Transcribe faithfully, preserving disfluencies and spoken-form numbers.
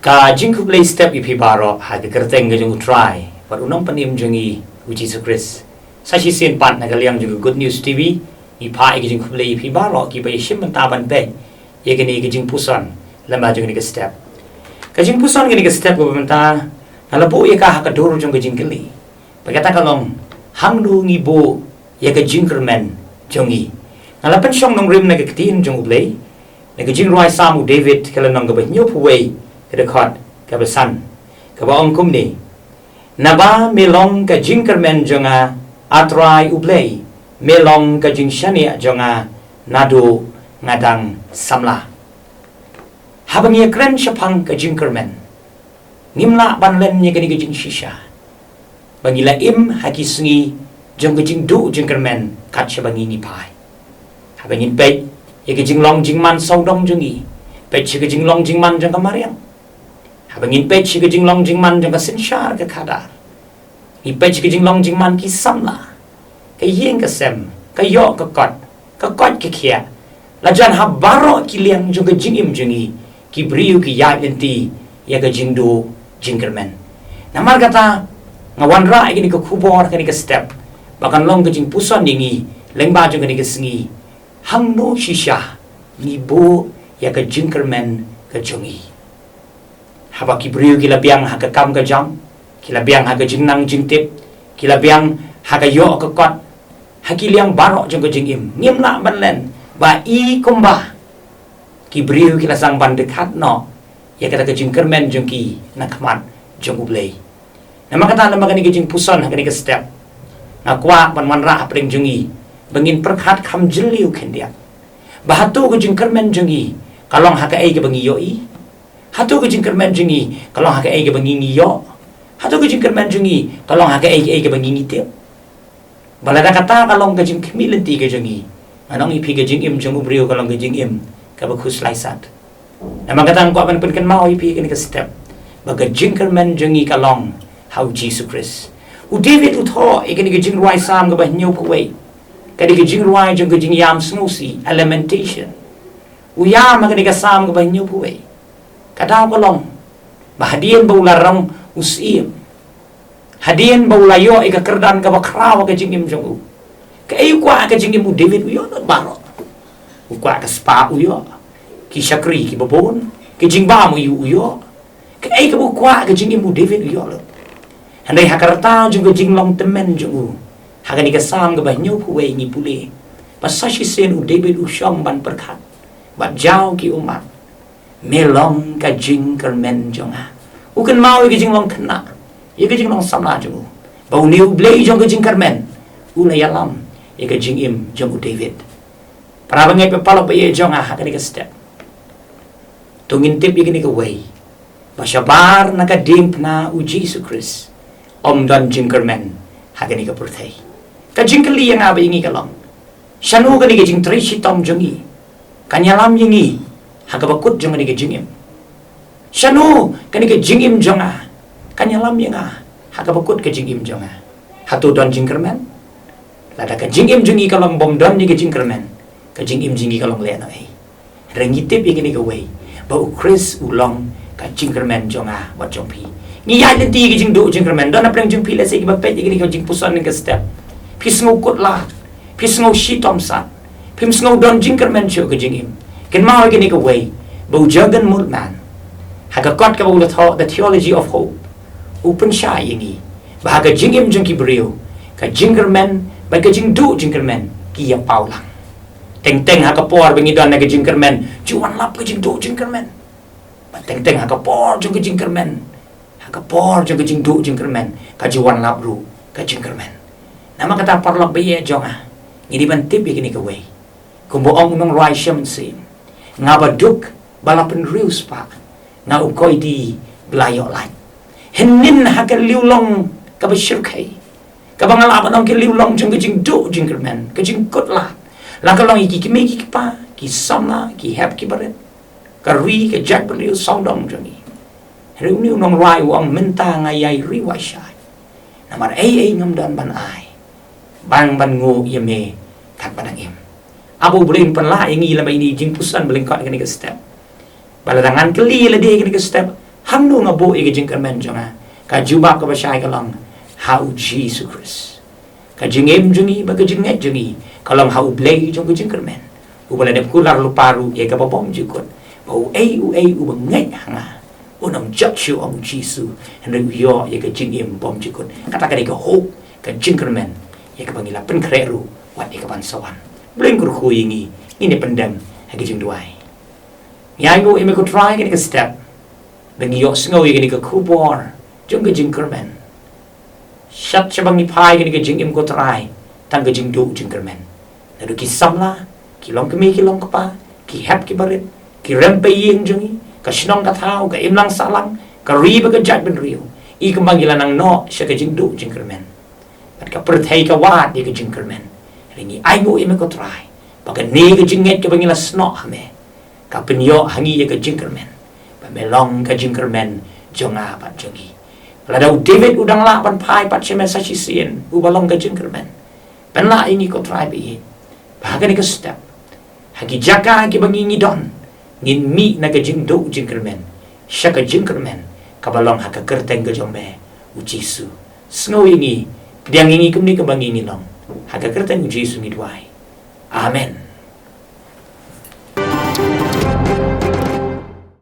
Ka jingkhublei step ïa phi baroh ha ka kyrteng ka jong U Trai bad U Nongpynim jong ngi U Jisu Khrist. Sa shisien pat na ka liang jong ka Good News T V, ngi phah ïa ka jingkhublei ïa phi baroh kiba ïashim bynta ban peit ïa kane ka jingpuson lyngba jong kane ka step. Ka jingpuson kane ka step kaba mynta nga la buh ïa ka ha ka dur jong ka jingkylli. Bad kata ka long, hangno ngi buh ïa ka jingkyrmen jong ngi. Nga la pynshong nongrim na ka ktien jong U Blei, na ka jingrwai Salm u David ka lynnong kaba hynñiewphew wei, ka dkhot kaba san, kaba ong kumne: Naba me long ka jingkyrmen jong nga, A Trai U Blei, me long ka jingshaniah jong nga naduh nga dang samla. Haba ngi ïakren shaphang ka jingkyrmen, ngim lah ban len ïa kane ka jingshisha ba ngi la im ha ki sngi jong ka jingduh jingkyrmen kat shaba ngi ngi phai. Haba ngin peit ïa ka jinglong jingman sawdong jong ngi, peit sha ka jinglong jingman jong ka mariang, haba ngin peit sha ka jinglong jingman jong ka synshar ka khadar, ngi peit sha ka jinglong jingman ki samla, ka ïing ka sem, ka ïoh ka kot, ka koit ka khiah, la jan ha baroh ki liang jong ka jingim jong ngi, ki briew ki ïaid lynti ïa ka jingduh jingkyrmen. Namar kata, nga wanrah ïa kane ka khubor, kane ka step, ba kan long ka jingpuson ïa ngi lyngba jong kane ka sngi: Hangno shisha ngi buh ïa ka jingkyrmen ka jong ngi? Haba ki briew ki la biang ha ka kam ka jam, ki la biang ha ka jingnang jingtip, ki la biang ha ka ïoh ka kot, ha ki liang baroh jong ka jingim, ngim lah ban len ba i kumba ki briew ki la sdang ban dkhat noh ïa kata ka jingkyrmen jong ki na khmat jong U Blei. Namar kata, namar kane ka jingpuson ha kane ka step, nga kwah ban wanrah hapdeng jong ngi ba ngin pyrkhat kham jylliew khyndiat ba hato ka jingkyrmen jong ngi ka long ha kaei kaba ngi ïohi? Hato ka jingkyrmen jong ngi ka long ha kaei kaba ngi ngi ïoh? Hato ka jingkyrmen jong ngi ka long ha kaei kaei kaba ngi ngi tip? Ba lada kata ka long ka jingkhmih lynti ka jong ngi, ngan ong ïa phi, ka jingim jong u briew ka long ka jingim kaba khuslai sat. Namar kata nga kwah ban pynkynmaw ïa phi kane ka step ba ka jingkyrmen jong ngi ka long ha U Jisu Khrist. U David u thoh ïa kane ka jingrwai Salm kaba hynñiewphew wei, kane ka jingrwai jong ka jingïam sngewsih, a lamentation. U ïam ha kane ka Salm kaba hynñiewphew wei. Ka daw ka long ba hadien ba u la rong u syiem, hadien ba u la ïoh ïa ka kyrdan kaba khraw ha ka jingim jong u, kaei u kwah ha ka jingim? U David u ïoh lut baroh. U kwah ka spah, u ïoh. Ki shakri kiba bun, ki jingbam u ïoh, u ïoh. Kaei kaba u kwah ha ka jingim? U David u ïoh lut. Hynrei ha ka rta jong ka jinglong tymmen jong u, ha kane ka Salm kaba hynñiewphew wei ngi pule ba sa shisien u David u shong ban pyrkhat bad jaw ki ummat: Me long ka jingkyrmen jong nga. U kynmaw ïa ka jinglong khynnah, ïa ka jinglong samla jong u, ba une U Blei jong ka jingkyrmen u la ïalam ïa ka jingim jong u David. Para bangeit ba paralok ba ïeit jong nga ha kane ka step, to ngin tip ïa kane kawei, ba shabar na ka diengphna U Jisu Khrist ym don jingkyrmen ha kane ka pyrthei. Ka jingkylli ïa nga bad ïa ngi ka long, shano kane ka jingtrei shitom jong ngi kan ïalam ïa ngi ha kaba kut jong kane ka jingim? Shano kane ka jingim jong nga kan ïalam ïa nga ha kaba kut ka jingim jong nga? Hato don jingkyrmen? Lada ka jingim jong ngi ka long bym don ïa ka jingkyrmen, ka jingim jong ngi ka long lehnohei. Hynrei ngi tip ïa kane kawei, ba U Khrist u long ka jingkyrmen jong nga bad jong phi. Ngi ïaid lynti ïa ka jingduh jingkyrmen. Don hapdeng jong phi lehse kiba peit ïa kane ka jingpuson kane ka step, phi sngew kut lad, phi sngew shitom sat, phim sngew don jingkyrmen shuh ka jingim. Kynmaw ïa kane kawei, ba u Jurgen Moltmann, ha ka kot kaba u la thoh The Theology of Hope, u pynshai ïa ngi ba ha ka jingim jong ki briew, ka jingkyrmen bad ka jingduh jingkyrmen ki ïa paw lang. Teng teng ha ka por ba ngi don ha ka jingkyrmen, ju wan lap ka jingduh jingkyrmen. Bad teng teng ha ka por jong ka jingkyrmen, ha ka por jong ka jingduh jingkyrmen, ka ju wan lap ruh ka jingkyrmen. Namar kata paralok ba ïeit jong nga, ngi dei ban tip ïa kane kawei. Kumba ong u nongrwai Shem Syiem: Nga ba duk ba la pynriewspah, nga u koidi ba la ïoh lait. Hynnin ha ka liwlong kaba shyrkhei, kaba nga lah ban ong ka liwlong jong ka jingduh jingkyrmen, ka jingkut lad, la ka long ïa ki kmie ki kpa, ki samla, ki hep ki barit, ka ri ka jaitbynriew sawdong jong ngi. Hynrei une u nongrwai u ong: Mynta nga ïai riewai shai, namar ei ei ngam don ban ai, ban ban nguh ïa me katba dang im. Aba U Blei un pynlah ïa ngi lem bad ine i jingpuson ba lyngkot kane ka step, ba lada ngan kylli ïa lade ha kane ka step, Kumno nga buh ïa ka jingkyrmen jong nga? Ka jubab kaba shai ka long, ha U Jisu Khrist. Ka jingim jong ngi bad ka jingngeit jong ngi ka long ha U Blei jong ka jingkyrmen, uba la dep kular lypa ruh ïa kaba bymjukut, ba uei uei uba ngeit ha nga, un ym jot shuh, ong U Jisu, hynrei u ïoh ïa ka jingim bymjukut. Kata ka dei ka hope, ka jingkyrmen ïa kaba ngi la pynkhreh ruh wat ïa kaban sa wan. Blei un kyrkhu ïa ngi. Ngin ïa pyndem ha ka jingduwai. Ngi ainguh ïa me ko Trai kane ka step ba ngi ïohsngew ïa kane ka khubor jong ka jingkyrmen. Shad shaba ngi phai kane ka jingim ko Trai, tang ka jingduh jingkyrmen. Naduh ki samla, ki longkmie ki longkpa, ki hep ki barit, ki rem pei ïing jong ngi, ka shnong ka thaw, ka imlang sahlang, ka ri bad ka jaitbynriew, i kumba ngi la nang noh sha ka jingduh jingkyrmen bad ka pyrthei ka wad ïa ka jingkyrmen. Hynrei ngi ainguh ïa me ko Trai ba kane ka jingngeit kaba ngi la snoh ha me ka pynïoh ha ngi ïa ka jingkyrmen, ba me long ka jingkyrmen jong nga bad jong ngi. Lada u David u dang lah ban phai pat sha me sa shisien, uba long ka jingkyrmen, pynlah ïa ngi ko Trai ba ïeit, ba ha kane ka step, ha ki jaka kiba ngi ngi don, ngin mih na ka jingduh jingkyrmen sha ka jingkyrmen kaba long ha ka kyrteng ka jong me, U Jisu. Sngew ïa ngi, pdiang ïa ngi kumne kumba ngi ngi long. Ha ka kyrteng U Jisu ngi duwai. Amen.